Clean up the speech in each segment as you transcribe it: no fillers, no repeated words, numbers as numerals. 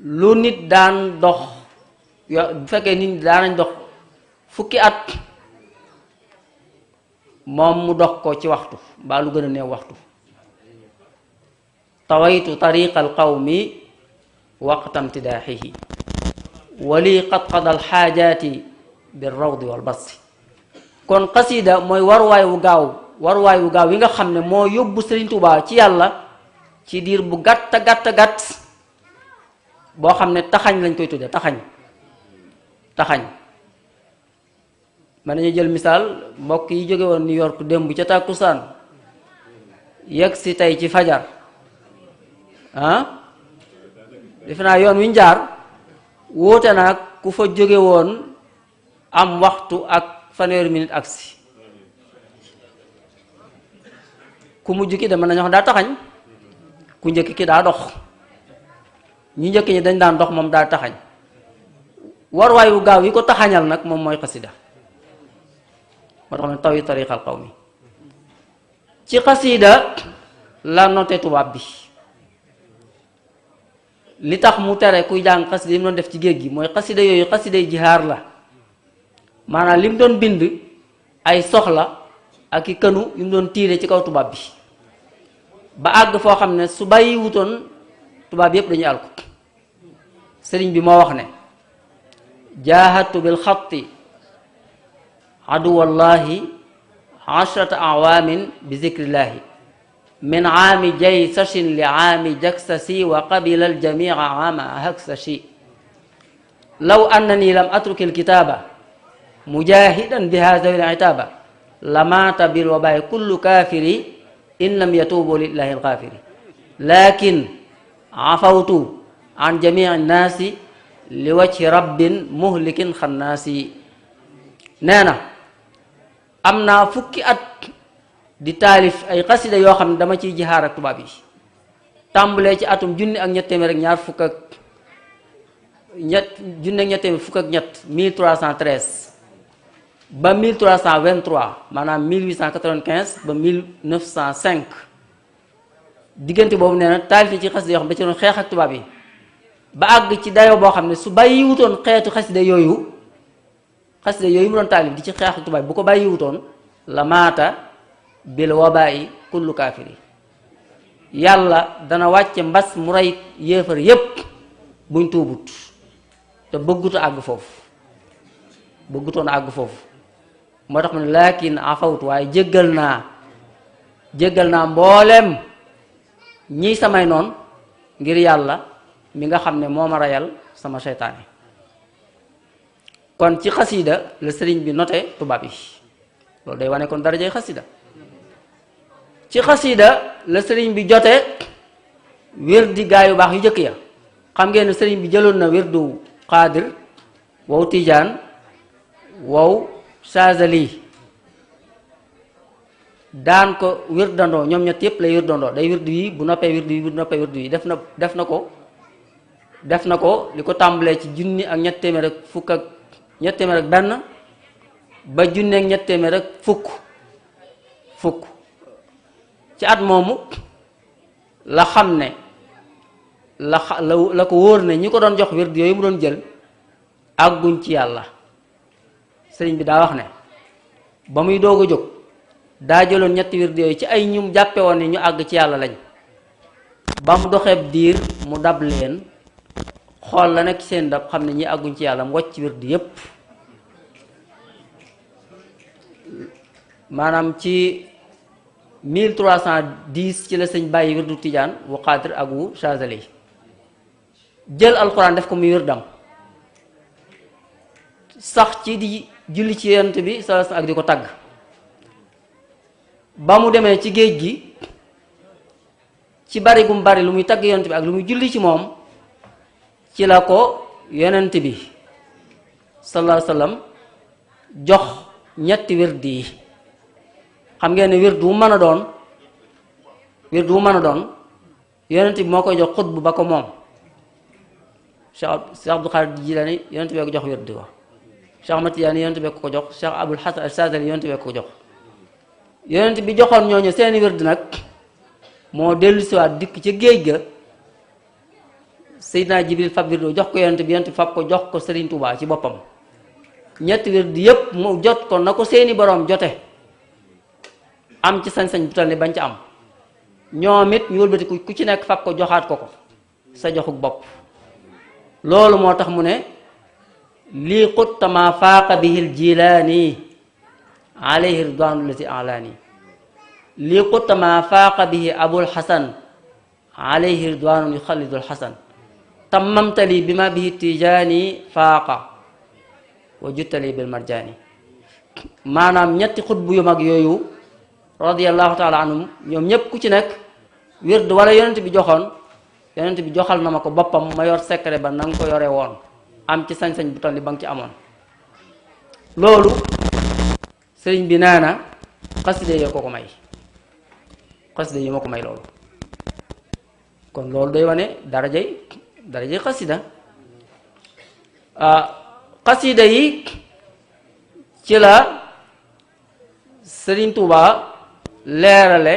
lu nit daan dox bu fekkee nit daanañ dox fukki at moom mu dox ko ci waxtu mbaa lu gën a néew waxtu. tawaytu tariqa alqawmi waqta imtidaaxihi wali qad qada alxaajaati birrawdi walbasti. kon xasida mooy waruwaay wu gaaw yi nga xam ne moo yóbbu Sëriñ Tuubaa ci yàlla ci diir bu gàtt boo xam ne taxañ lañ koy tudde taxañ man nañu jël misaal mbokk yi jóge woon New York démb ca tàkkusaan yegg si tey ci fajar defe naa yoon wi ñu jaar wóote naag ku fa jóge woon am waxtu ak fanweeri minute agsi. ku mujj ki dama nañu wax daa taxañ, ku njëkk ki daa dox. ñu njëkk ñi dañ daan dox, moom daa taxañ. warwaay wu gaaw yi ko taxañal nag moom mooy xasida. moo tax ne tawi tariqal qawmi ci xasida la noté tubaab bi. li tax mu tere kuy jàng xasida yi mu doon def ci géej gi mooy xasida yooyu xasiday jihaar la. maanaam li mu doon bind ay soxla ak i kënu yu mu doon tiire ci kaw tubaab bi ba àgg foo xam ne su bàyyi wutoon tubaab yépp dañuy alko. sëriñ bi moo wax ne jaahadtu bil xatti aduwallahi ashrata awaamin bi zikrillaahi min aami jaysashin li aami jaksasi wa qabila aljamia aama haksashi law annani lam atruki alkitaaba mujahidan bi haadihi al-itaaba lamaata bil wabaa'i kullu kaafiri in lam yatuubu lillahi al-gaafiri laakin afawtu an jamii nnaasi li wajhi rabbin muhlikin xannaasi. nee na am naa fukki at di taalif ay xasida yoo xam ne dama ciy jihaar ak tubaab yi tàmbalee ci atum junni ak ñett téeméer ak ñaar fukk ak junni ak ñett téeméer fukk ak ñett 1313 ba 1323 maanaam 1895 ba 1905 diggante boobu nee na taalif na ci xasida yoo xam ne da ci doon xeex ak tubaab yi ba àgg ci dayoo boo xam ne su bàyyi wutoon xeetu xasida yooyu mu doon taalif di ci xeex ak tubaab yi bu ko bàyyi wutoon la maata bil wabaa'i kullu kaafiri yàlla dana wàcce mbas mu rey yéefar yépp buñ tuubut te bëggutoon àgg foofu moo tax mu ne laakin afawtu waaye jéggal naa mbooleem ñii samay noon ngir yàlla mi nga xam ne moo ma reyal sama seytaane. kon ci xasida la sëriñ bi noté tubaab yi loolu day wane kon darajay xasida. ci xasida la sëriñ bi jote wérdi gaa yu baax yu jëkk ya. xam ngeen ne sëriñ bi jëloon na wérdu xaadir wow tijaan wow Saazali daan ko wérdandoo ñoom ñett yépp lay wérdandoo day wérdu yi bu noppee wérdu yi bu noppee wérdu yi def na ko li ko tàmbalee ci junni ak ñett téeméer ak fukk ak ñett téeméer ak benn ba junni ak ñett téeméer ak fukk ci at moomu la xam ne la ko wóor ne ñi ko doon jox wérdu yooyu mu doon jël àgguñ ci yàlla. sëriñ bi daa wax ne ba muy doog a jóg daa jëloon ñetti wird yooyu ci ay ñum jàppe woon ne ñu àgg ci yàlla lañ ba mu doxeeb diir mu dab leen xool la nekk seen dab xam ne ñi àgguñ ci yàlla mu wàcc wird yépp. maanaam ci 1310 ci la sëñ bàyyi wirdu tijaan wu xaadir ak wu Chazali jël alxuraan def ko muy wirdam sax ci di julli ci yonent bi sallallahu alayhi wasallam ak di ko tagg. ba mu demee ci géej gi ci bari gum bari lu muy tagg yonent bi ak lu muy julli ci moom ci la ko yonent bi sallallahu alayhi wasallam jox ñetti wird yi. xam ngeen ne wird wu mën a doon yonent bi moo koy jox xutbu ba ko moom. Cheikh Abdul Xaadir Jilaani yonent bi ko jox wird wa Cheikh Ahmad Tijaani yonent bi ko jox Cheikh Abul Hasan al-Saadili yonent bi ko jox. yonent bi joxoon ñooñu seeni wird nag moo dellu siwaat dikk ca géej ga Seydina Jibril fab wirdo jox ko yonent bi fab ko jox ko Serigne Touba ci boppam ñetti wird yépp mu jot ko na ko seeni boroom jote am ci sañ-sañ bu tal ni bañ ca am ñoom it ñu wëlbati ku ci nekk fab ko joxaat ko sa joxuk bopp loolu moo tax mu ne lii xutta ma faaqa bihi l jilaani alayhi ridwaanu lati alaani lii xutta ma faaqa bihi abul xasan alayhi ridwaanu yuxallidul xasan tammamtali bi ma bihi tijaani faaqa wa juttali bil marjaani maanaam ñetti xutbu yu mag yooyu radiyallahu taala anhum ñoom ñépp ku ci nekk wird wala yonent bi joxoon yonent bi joxal na ma ko boppam ma yor secret ba na nga ko yore woon am ci sañ-sañ bu toll ni ba nga ci amoon loolu sëriñ bi nee na xaside yoo ko may xaside yi ma ko may loolu kon loolu day wane darajay xasida xasida yi ci la Sëriñ Tuuba leerale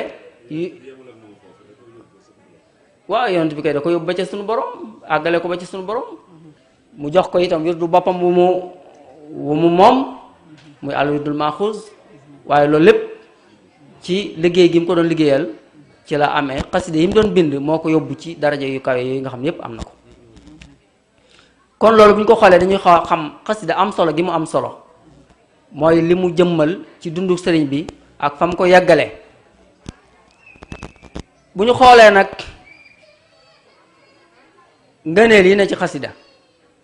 waaw yonent bi kay da ko yóbbu ba ca sunu borom àggale ko ba ci sunu borom mu jox ko itam wirdu boppam wu mu moom muy al wirdul maxuus waaye loolu lépp ci liggéey gi mu ko doon liggéeyal ci la amee xasida yi mu doon bind moo ko yóbbu ci daraja yu kawe yooyu nga xam ne yépp am na ko kon loolu bu ñu ko xoolee dañuy xam xasida am solo gi mu am solo mooy li mu jëmmal ci dundu sëriñ bi ak fa mu ko yàggale bu ñu xoolee nag ngëneel yi ne ci xasida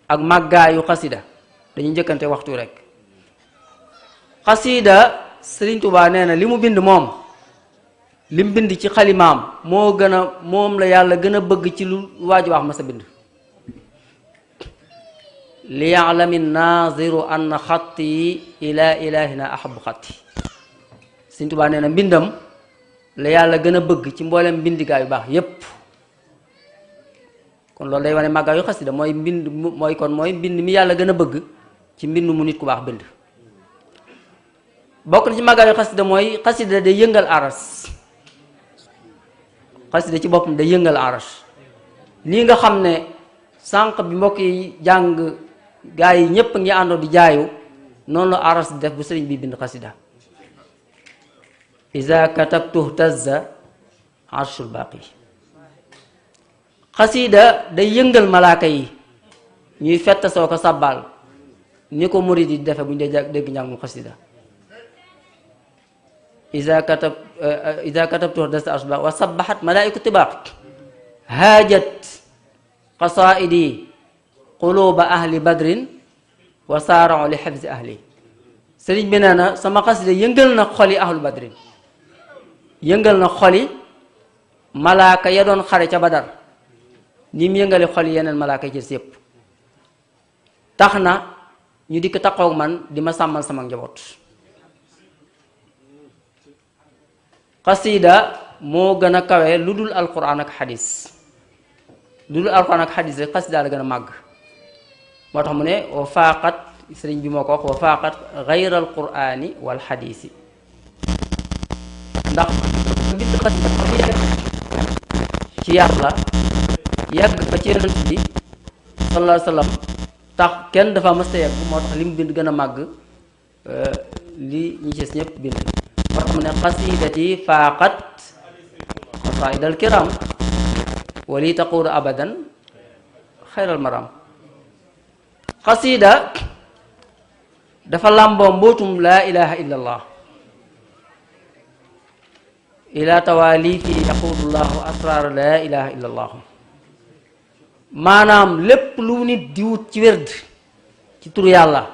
ak màggaayu xasida dañuy njëkkante waxtu rek xasida Sëriñ Tuubaa nee na li mu bind moom li mu bind ci xalimaam moom la yàlla gën a bëgg ci lu waaju wax ma sa bind li ya'lami naaziru anna xatti ila ilahina ahabu xatti Sëriñ Tuubaa nee na mbindam la yàlla gën a bëgg ci mboolem mbindigaa yu baax yépp kon loolu day wane màggaayu xasida mooy mbind mi yàlla gën a bëgg ci mbind mu nit ku baax bind bokk na ci màggaayu xasida mooy xasida day yëngal aras xasida ci boppam day yëngal aras nii nga xam ne sànq bi mbokk yi jàng gaa yi ñépp ngi àndoo di jaayu noonu la aras di def bu sëriñ bi bind xasida iza katabtu tazza arshul baqi xasida day yëngal malaaka yi ñuy fett soo ko sàbbaal ni ko murid yi defe bu ñu dee dégg njàngum xasida iza katabtu tazza arshul baqi wa sabbahat malaa'iku tibaq haajat qasaidi quluba ahli badrin wa saara'u li hifzi ahli sëriñ bi nee na sama xasida yëngal na xoli ahlu badrin yëngal na xoli malaaka ya doon xare ca badar ni mu yëngale xoli yeneen malaaka yi ci yépp tax na ñu dikk taxaw man di ma sàmmal sama njaboot xasida moo gën a kawe lu dul alquran ak xadis lu dul alquran ak xadis rek xasida la gën a màgg moo tax mu ne wa faaqat sëriñ bi moo ko wax wa faaqat gayra alqurani wal xadisi ndax bind xasida ci yàlla yàgg fa ci yonent bi sallallahu alayhi wa sallam tax kenn dafa mës a yàgg moo tax li mu bind gën a màgg li ñi ci ñëpp bind moo tax mu ne xasidati faaqat xasaidal kiram wali taquuru abadan xayral maram xasida dafa làmboo mbootum laa ilaha illa allah ila tawaali fi yaqulullahu asrar laa ilaha illa allah maanaam lépp lu nit di wut ci wérd ci turu yàlla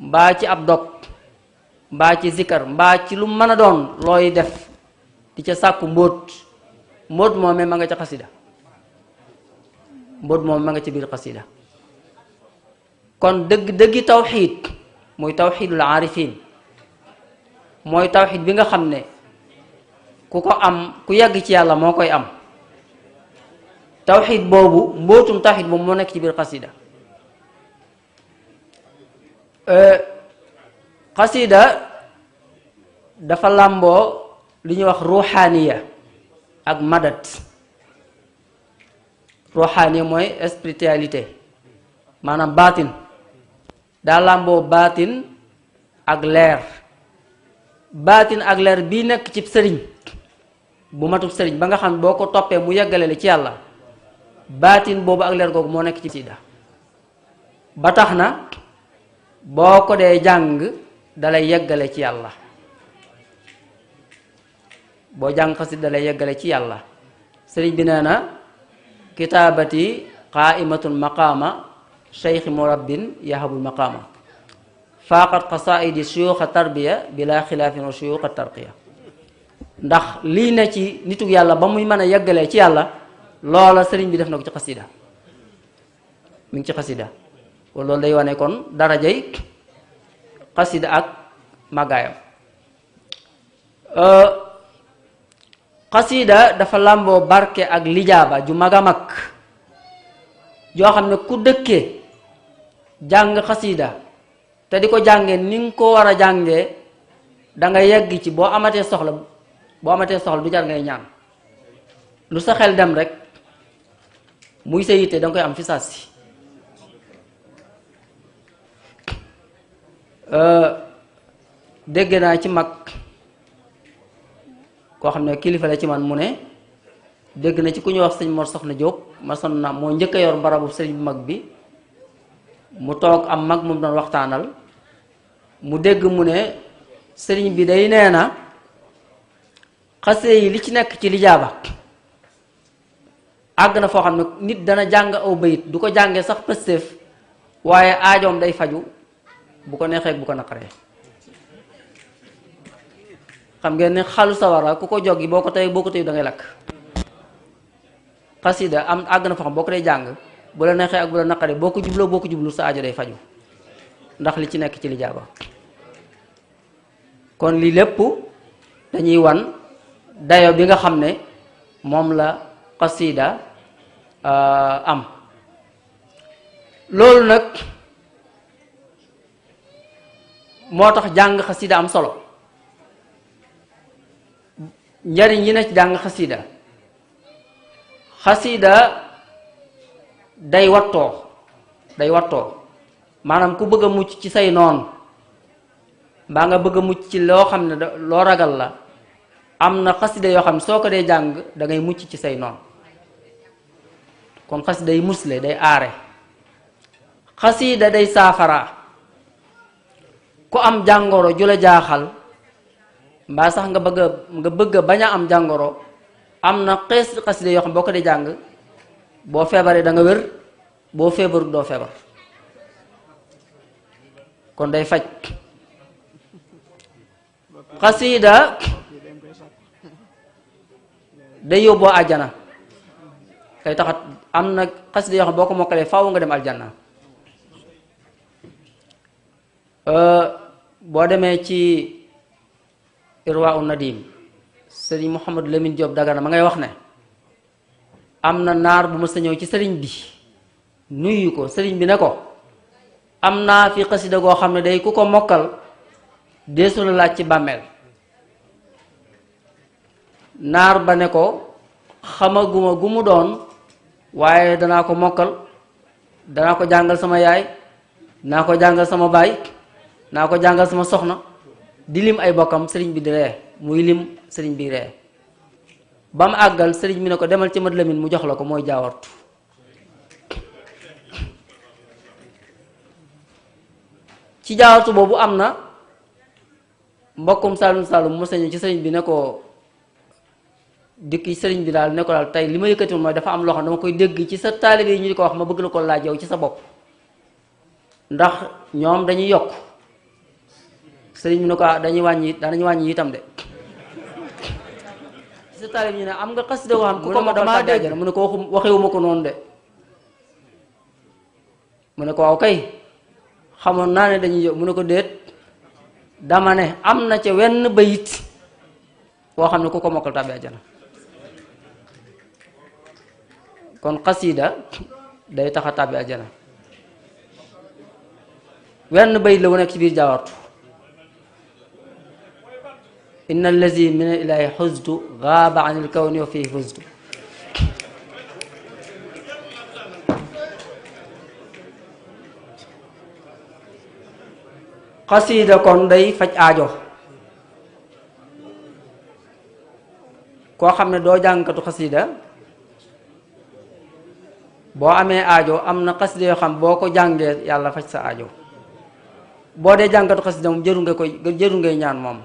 mbaa ci ab dog mbaa ci zikkar mbaa ci lu mën a doon looy def di ca sàkku mbóot moomee ma nga ca xasida mbóot moom ma nga ca biir xasida kon dëggi tawxiid muy tawxiidul aarifin mooy tawxiid bi nga xam ne ku ko am ku yàgg ci yàlla moo koy am tawxiid boobu mbootum tawxiid boobu moo nekk ci biir xasida xasida dafa làmboo li ñuy wax ruuxaaniya ak madat ruuxaani mooy spiritualité maanaam baatin daa làmboo baatin ak leer baatin ak leer bii nekk ci sëriñ bu matub sëriñ ba nga xam boo ko toppee mu yeggale li ci yàlla baatin boobu ak leer googu moo nekk ci xasida ba tax na boo ko dee jàng dalay yeggale ci yàlla boo jàng xasida dalay yeggale ci yàlla sëriñ bi nee na kitaabati qaaimatun maqaama cheikhi murabbin yahabul maqaama faaqat qasaidi suyuuxa tarbiya bila xilaafin wa suyuuxa tarqiya ndax lii ne ci nitu yàlla ba muy mën a yeggalee ci yàlla loola sëriñ bi def na ko ci xasida mi ngi ci xasida kon loolu day wane kon darajay xasida ak màggaayam xasida dafa làmboo barke ak lijaaba ju mag a mag joo xam ne ku dëkkee jàng xasida te di ko jàngee ni nga ko war a jàngee da nga yegg ci boo amatee soxla du jar ngay ñaan lu sa xel dem rek muy sa yitte da nga koy am fi saas si dégg naa ci mag koo xam ne kilifa la ci man mu ne dégg na ci ku ñuy wax sëñ Mor Soxna Jóob ma sonn na moo njëkk a yor barabu sëriñ bu mag bi mu toog am mag mu doon waxtaanal mu dégg mu ne sëriñ bi day nee na xase yi li ci nekk ci lijaaba àgg na foo xam ne nit dana jàng aw bayit du ko jàngee sax pëstéef waaye aajoom day faju bu ko neexee bu ko naqaree xam ngeen ne xalu sawara ku ko joggi boo ko tey da ngay lakk xasida am àgg na foo xam boo ko dee jàng bu la neexee ak bu la naqaree boo ko jublu sa aajo day faju ndax li ci nekk ci lijaaba kon lii lépp dañuy wan dayo bi nga xam ne moom la xasida am loolu nag moo tax jàng xasida am solo njariñ yi na ci jàng xasida day wattoo maanaam ku bëgg a mucc ci say noon mbaa nga bëgg a mucc ci loo xam ne loo ragal la am na xasida yoo xam ne soo ko dee jàng da ngay mucc ci say noon kon xasida day musle day aare xasida day saafara ku am jàngoro ju la jaaxal mbaa sax nga bëgg bañ a am jàngoro am na xasida yoo xam boo ko dee jàng boo feebaree da nga wér boo feebarut doo feebar kon day faj xasida day yóbboo àjjana day taxat am na xasida yoo xam boo ko mokkalee faaw nga dem aljanna boo demee ci irwa u nadim sëriñ Mouhamadou Lamine Diop Dagana ma ngay wax ne am na naar bu ma sa ñëw ci sëriñ bi nuyu ko sëriñ bi ne ko am naa fi xasida goo xam ne day ku ko mokkal deesu la laaj ci bàmmeel naar ba ne ko xamaguma gu mu doon waaye danaa ko mokkal danaa ko jàngal sama yaay danaa ko jàngal sama baay danaa ko jàngal sama soxna di lim ay bokkam sëriñ bi di ree muy lim sëriñ bi ree ba mu àggal sëriñ bi ne ko demal ci mat lamin mu jox la ko mooy jaawartu ci jaawartu boobu am na mbokkum saalum saalum mu sañu ci sëriñ bi ne ko dikki sëriñ bi daal ne ko daal tey li ma yëkkati mooy dafa am loo xam dama koy dégg ci sa taalibe yi ñu di ko wax ma bëgg la ko laaj yow ci sa bopp ndax ñoom dañuy yokk sëriñ bi ne ko dañuy wàññi itam de ci sa taalibe ñu ne am nga xasida koo xam ku ko ma damaa dégg mu ne ko waxewuma ko noonu de mu ne ko waaw kay xamoon naa ne dañuy yokk mu ne ko déet dama ne am na ca wenn bayit boo xam ne ku ko mokkal tàbbi àjjana kon xasida day tax a tàbbi àjjana wenn bayit la wu nekk ci biir jaawartu inna allazi min al ilahi xuztu gaaba an il kawni wa fii fuztu xasida kon day faj aajo. koo xam ne doo jàngkatu xasida boo amee aajo am na xasida yoo xam boo ko jàngee yàlla faj sa aajo. boo dee jàngkatu xasida moom jëru ngay ñaan moom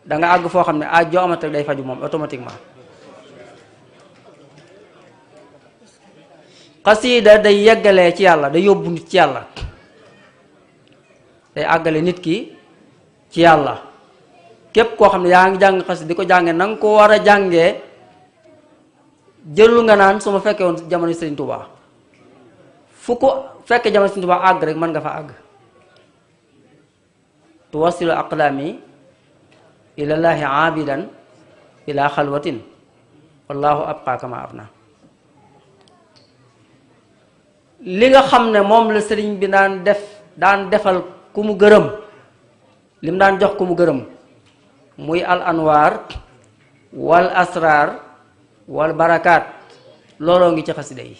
da nga àgg foo xam ne aajo amat rek day faju moom automatiquement. xasida day yeggalee ci yàlla, day yóbbu nit ci yàlla, day àggale nit ki ci yàlla. képp koo xam ne yaa ngi jàng xasida di ko jàngee na nga ko war a jàngee, jëlul nga naan su ma fekkee woon jamono Sëriñ Tuubaa. fu ko fekkee jamono Sëriñ Tuubaa àgg rek mën nga fa àgg. tuwasilu aqlaami ilallaahi aabidan ila xalwatin wallahu abqa kama abna. li nga xam ne moom la sëriñ bi daan defal ku mu gërëm, lim daan jox ku mu gërëm, muy al anwaar wal asraar wal barakaat, looloo ngi ci xasida yi.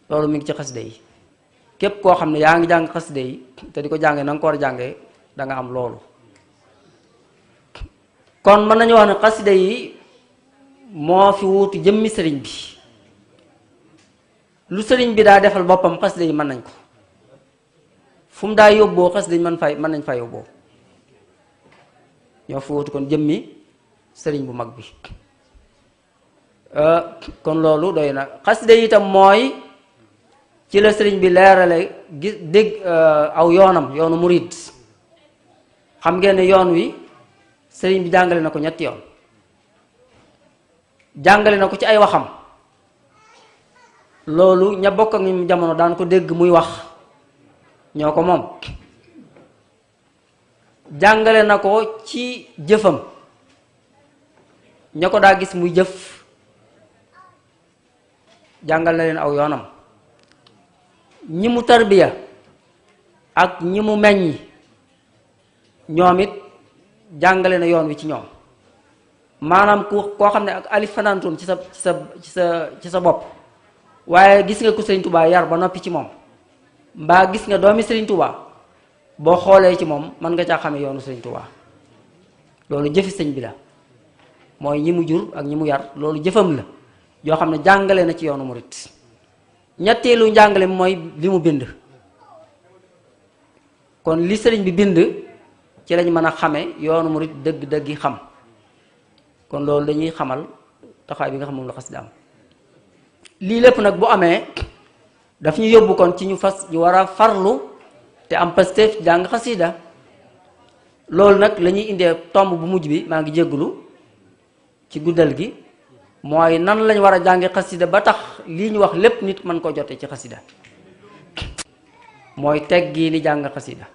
loolu mi ngi ci xasida yi. képp koo xam ne yaa ngi jàng xasida yi te di ko jàngee na nga ko war a jàngee da nga am loolu. kon mën nañu wax ne xasida yi moo fi wuutu jëmmi sëriñ bi. lu sëriñ bi daa defal boppam xasida yi mën nañ ko. fu mu daa yóbboo xasida yi mën nañ fa yóbboo. ñoo fi wuutu kon jëmmi sëriñ bu mag bi. kon loolu doy na. xasida yi itam mooy ci la sëriñ bi leerale gis dégg aw yoonam, yoonu murid. xam ngeen ne yoon wi sëriñ bi jàngale na ko ñetti yoon. jàngale na ko ci ay waxam. loolu ña bokk ak ñu jamono daan ko dégg muy wax ñoo ko moom. jàngale na ko ci jëfam. ña ko daa gis muy jëf jàngal na leen aw yoonam. ñi mu tarbiya ak ñi mu meññi ñoom it jàngale na yoon wi ci ñoom. maanaam koo xam ne ak alif fanaantoon ci sa bopp, waaye gis nga ku Sëriñ Tuubaa yar ba noppi ci moom, mbaa gis nga doomi Sëriñ Tuubaa, boo xoolee ci moom mën nga caa xamee yoonu Sëriñ Tuubaa. loolu jëfi sëñ bi la, mooy ñi mu jur ak ñi mu yar, loolu jëfam la yoo xam ne jàngale na ci yoonu murit. ñetteelu njàngale mooy li mu bind. kon li sëriñ bi bind ci lañ mën a xame yoonu murit dëgg-dëggi xam. kon loolu dañuy xamal taxawaay bi nga xam moom la xasida am. lii lépp nag bu amee daf ñu yóbbu kon ci ñu war a farlu te am pasteef jàng xasida. loolu nag la ñuy indee tomb bu mujj bi, maa ngi jéggulu ci guddal gi, mooy nan lañ war a jànge xasida ba tax lii ñu wax lépp nit mën ko jote ci xasida. mooy teggi ni jàng xasida.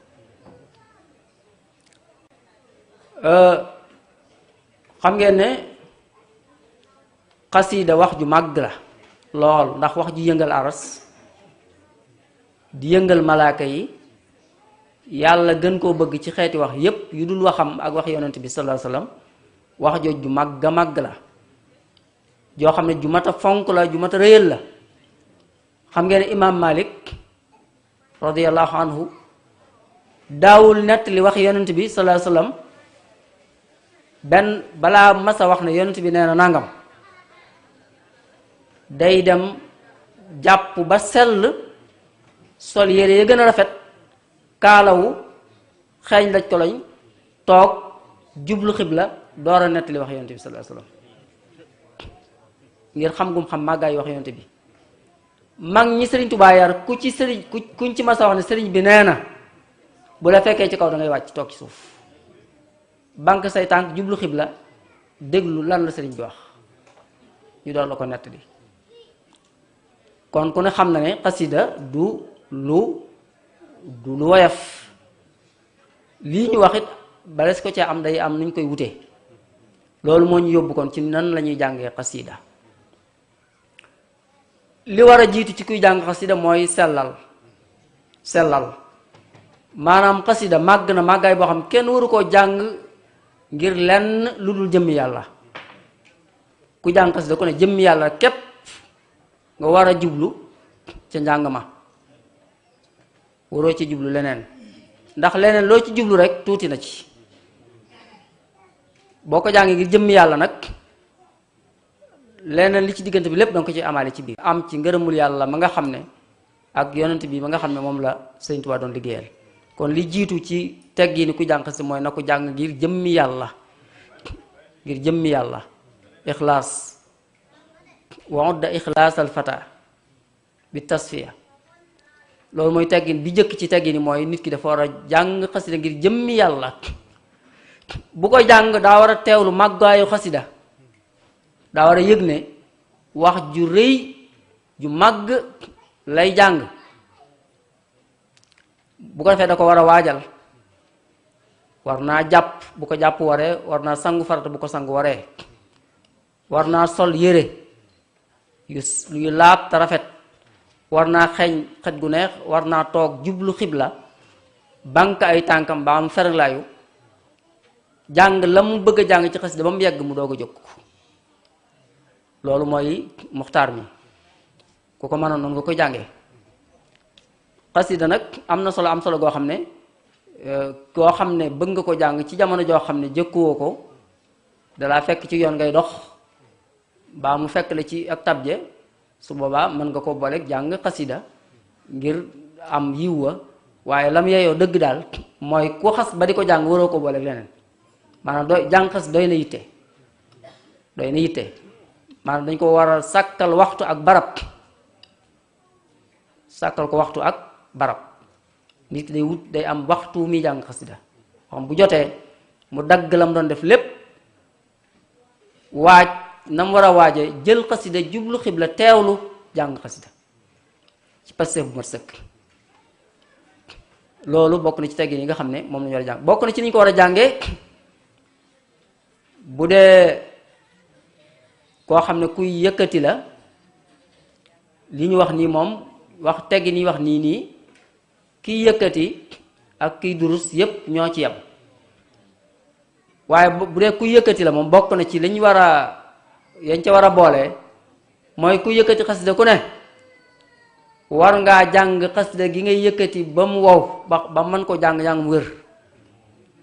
xam ngeen ne xasida wax ju màgg la lool, ndax wax ju yëngal aras di yëngal malaaka yi, yàlla gën koo bëgg ci xeeti wax yépp yu dul waxam ak wax yonent bi sallallahu alayhi wasallam. wax jooj ju màgg a màgg la, joo xam ne ju mat a fonk la, ju mat a rëyal la. xam ngeen ne imaam Malik radiyallahu anhu daawul nettali wax yonent bi sallallahu alayhi wasallam benn balaa masa wax ne yonent bi nee na nangam, day dem jàpp ba sell, sol yére ya gën a rafet, kaalawu, xeeñ laj koloñ, toog jublu xibla, door a nettali wax yonent bi sallallahu alayhi wasallam. ngir xam gum xam màggaay wax yonent bi. mag ñi Sëriñ Tuubaa yar kuñ ci masa wax ne sëriñ bi nee na, bu la fekkee ci kaw da ngay wàcc toog ci suuf, banque say tànk jublu xibla, déglu lan la sëriñ bi wax, ñu door la ko nettali. kon ku ne xam na ne xasida du lu woyof. lii ñu wax it bales ko ci am day am nuñ koy wutee. loolu moo ñu yóbbu kon ci nan la ñuy jàngee xasida. li war a jiitu ci kuy jàng xasida mooy sellal. maanaam xasida màgg na màggaay boo xam kenn waru koo jàng ngir lenn lu dul jëmmi yàlla. ku jàng xasida ku ne jëmmi yàlla képp nga war a jublu ca njàng ma. waroo ci jublu leneen ndax leneen loo ci jublu rek tuuti na ci boo ko jàngee ngir jëmmi yàlla nag leneen li ci diggante bi lépp danga ko ci amaale ci biir am ci ngërëmul yàlla ma nga xam ne ak yonent bi ma nga xam ne moom la Sëriñ Tuubaa doon liggéeyal kon li jiitu ci teggi ni ku jàng xasida mooy na ko jàng ngir jëmmi yàlla ngir jëmmi yàlla ixlaas wa udda ixlaasal fata bi tasfiya loolu mooy teggin bi jëkk ci teggin ni mooy nit ki dafa war a jàng xasida ngir jëmmi yàlla bu ko jàng daa war a teewlu màggaayu xasida daa war a yëg ne wax ju rëy ju màgg lay jàng bu ko defee da ko war a waajal war naa jàpp bu ko jàpp waree war naa sangu farata bu ko sangu waree war naa sol yére yu laab te rafet war naa xeeñ xet gu neex war naa toog jublu xibla bank ay tànkam ba am ferlaayu jàng la mu bëgg a jàng ci xasida ba mu yegg mu doog a jóg loolu mooy muxtaar mi ku ko mënoon noonu nga koy jàngee xasida nag am na solo am solo goo xam ne koo xam ne bëgg nga ko jàng ci jamono joo xam ne jëkkuwoo ko dalaa fekk ci yoon ngay dox baa mu fekk la ci ak tabje su boobaa mën nga ko booleeg jàng xasida ngir am yiw wa waaye lam yeeyoo dëgg daal mooy ku xas ba di ko jàng waroo ko booleeg leneen maanaam doy jàng xas doy na yitte maanaam dañ ko war a sàkkal waxtu ak barab sàkkal ko waxtu ak barab nit ki day wut day am waxtu mi jàng xasida xam bu jotee mu dagg lam doon def lépp waaj na mu war a waaje jël xasida jublu xibla teewlu jàng xasida ci passé bu mat sëkk loolu bokk na ci teggin yi nga xam ne moom lañu war a jàng bokk na ci ni ñu ko war a jàngee bu dee koo xam ne kuy yëkkati la li ñu wax nii moom wax teggin yi wax nii kiy yëkkati ak kiy durus yépp ñoo ci yem waaye bu dee kuy yëkkati la moom bokk na ci li ñu war a yañ ca war a boole mooy ku yëkkati xasida ku ne war ngaa jàng xasida gi ngay yëkkati ba mu wow ba mën ko jàng mu wér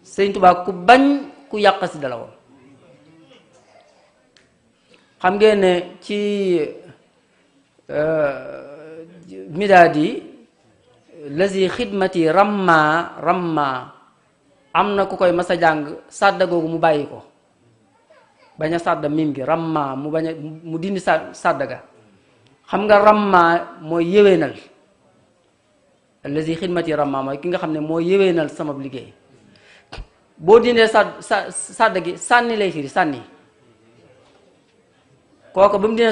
Sëriñ Tuubaa ku bañ ku yàq xasida la woon xam ngeen ne ci midaad yi lazi xidmati ramma am na ku koy mas a jàng sàdda googu mu bàyyi ko bañ a sàdda mim gi ramma mu dindi sàdda ga xam nga ramma mooy yéwénal lazi xidmati ramma mooy ki nga xam ne moo yéwénal sama liggéey boo dindee sàdda gi sànni lay firi sànni kooku ba mu dindee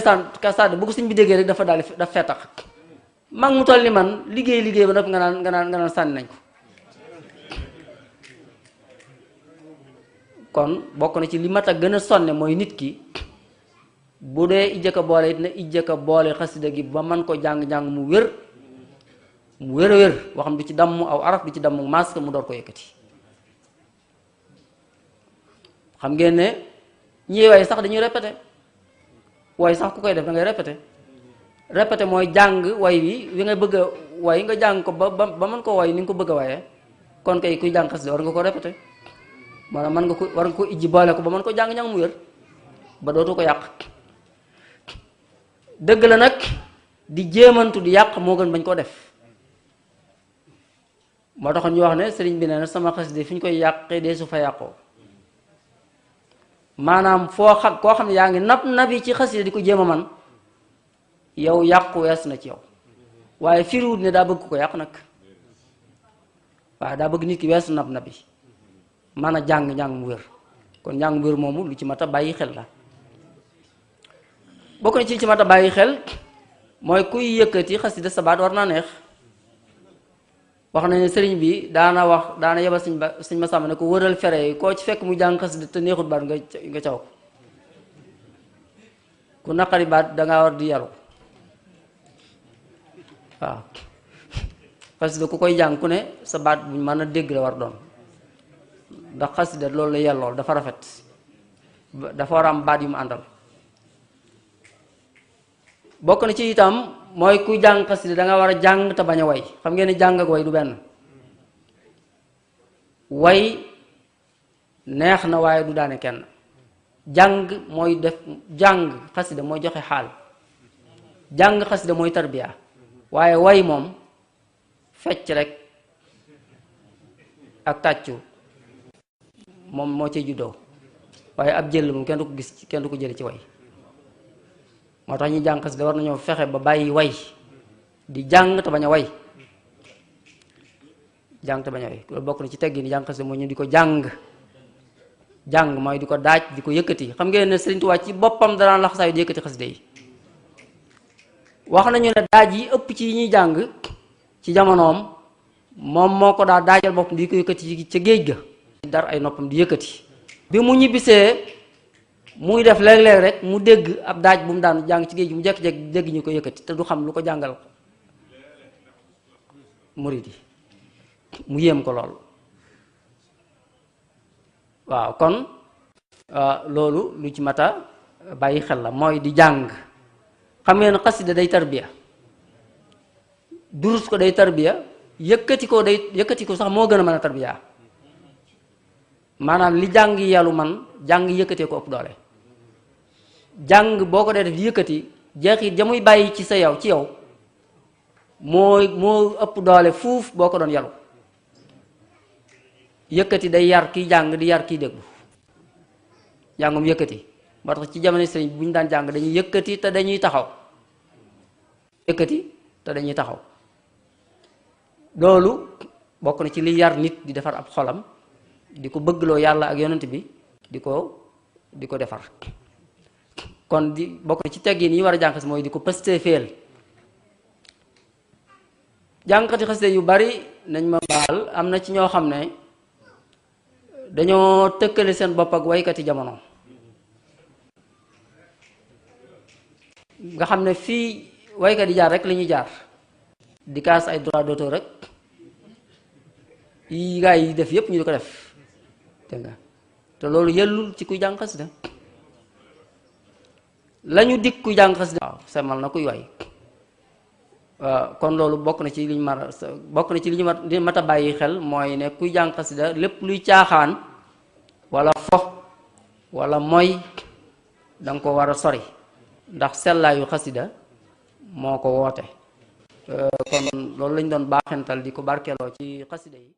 sàdda bu ko suñ bi déggee rek dafa fetax mag mu toll ni man liggéey ba noppi nga naan sànni nañ ko kon bokk na ci li mat a gën a sonne mooy nit ki bu dee ijjaka boole it na ijjaka boole xasida gi ba man ko jàng-jàng mu wér a wér waxam du ci damm aw araf du ci damm masque mu door ko yëkkati xam ngeen ne ñi way sax dañuy répété way sax ku koy def da ngay répété mooy jàng way wi ngay bëgg a way nga jàng ko ba mën ko way ni nga ko bëgg a wayee kon kay kuy jàng xasida war nga ko répété maanaam war nga ko ijji boole ko ba mën ko jàng-jàng mu wér ba dootu ko yàq dëgg la nag di jéemantu di yàq moo gën bañ koo def moo taxoon ñu wax ne sëriñ bi nee na sama xasida fi ñu koy yàqee dee su fa yàqoo maanaam koo xam ne yaa ngi nabi ci xasida di ko jéem a man yow yàqu wees na ci yow waaye firiwut ne daa bëgg ko yàq nag waaye daa bëgg nit ki weesu nabi mën a jàng mu wér kon njàng mu wér moomu lu ci mat a bàyyi xel la bokk na ci mat a bàyyi xel mooy kuy yëkkati xasida sa baat war naa neex wax na ne sëriñ bi daana yebal sëñ ma sàmm ne ko wëral fere yi koo ci fekk mu jàng xasida te neexut baat nga caw ko ku naqari baat dangaa war di yaru waaw xasida ku koy jàng ku ne sa baat buñ mën a dégg la war doon ndax xasida loolu la yellool dafa rafet dafa war a am baat yu mu àndal bokk na ci itam mooy ku jàng xasida da nga war a jàng te bañ a way. xam ngeen ni jàng ak way du benn. way neex na waaye du daane kenn. jàng mooy def jàng xasida mooy joxe xaal. jàng xasida mooy tarbiya. waaye way moom fecc rek ak tàccu moom moo ci juddoo. waaye ab jël moom kenn du ko gis kenn du ko jële ci way. moo tax ñu jàng xasida war nañoo fexe ba bàyyi way di jàng te bañ a way. jàng te bañ a way loolu bokk na ci teggi ni jàng xasida mooy ñu di ko jàng. jàng mooy di ko daaj di ko yëkkati. xam ngeen ne Sëriñ Tuubaa ci boppam danaan laxasaayu di yëkkati xasida yi. wax nañu ne daaj yi ëpp ci yi ñuy jàng ci jamonoom moom moo ko daa daajal boppam di ko yëkkati ca géej ga. dar ay noppam di yëkkati. bi mu ñibbisee muy def léeg-léeg rek mu dégg ab daaj bu mu daan jàng ci géej gi mu jékki-jékki dégg ñu ko yëkkati te du xam lu ko jàngal murid yi mu yéem ko lool. waaw kon loolu lu ci mata bàyyi xel la mooy di jàng. xam ngeen xasida day tarbiya durus ko day tarbiya yëkkati ko sax moo gën a mën a tarbiya. maanaam li jàng yàllu man jàng yëkkatee ko ëpp doole. jàng boo ko dee def yëkkati jeexit ja muy bàyyi ci yow moo ëpp doole fuuf boo ko doon yàllu. yëkkati day yar kiy jàng di yar kiy déglu. jàngum yëkkati moo tax ci jamono sëriñ bu ñu daan jàng dañuy yëkkati te dañuy taxaw. yëkkati te dañuy taxaw. loolu bokk na ci li yar nit di defar ab xolam. di ko bëggloo yàlla ak yonent bi di ko defar. kon di bokk na ci teggin yi war a jàng xasida mooy di ko pëste feel. jàngkati xasida yu bari nañ ma baal am na ci ñoo xam ne dañoo tëkkale seen bopp ak waykati jamono. nga xam ne fii waykat yi jaar rek la ñuy jaar di kaas ay droit d'auteur rek yi gaa yi def yépp ñu di ko def. te loolu yellul ci kuy jàng xasida. lañu dikk kuy jàng xasida waaw semal na kuy way. kon loolu bokk na ci li ñu mat a bàyyi xel mooy ne kuy jàng xasida lépp luy caaxaan wala fo wala mooy danga ko war a sori ndax sellaayu xasida moo ko woote. kon loolu lañ doon baaxental di ko barkeloo ci xasida yi.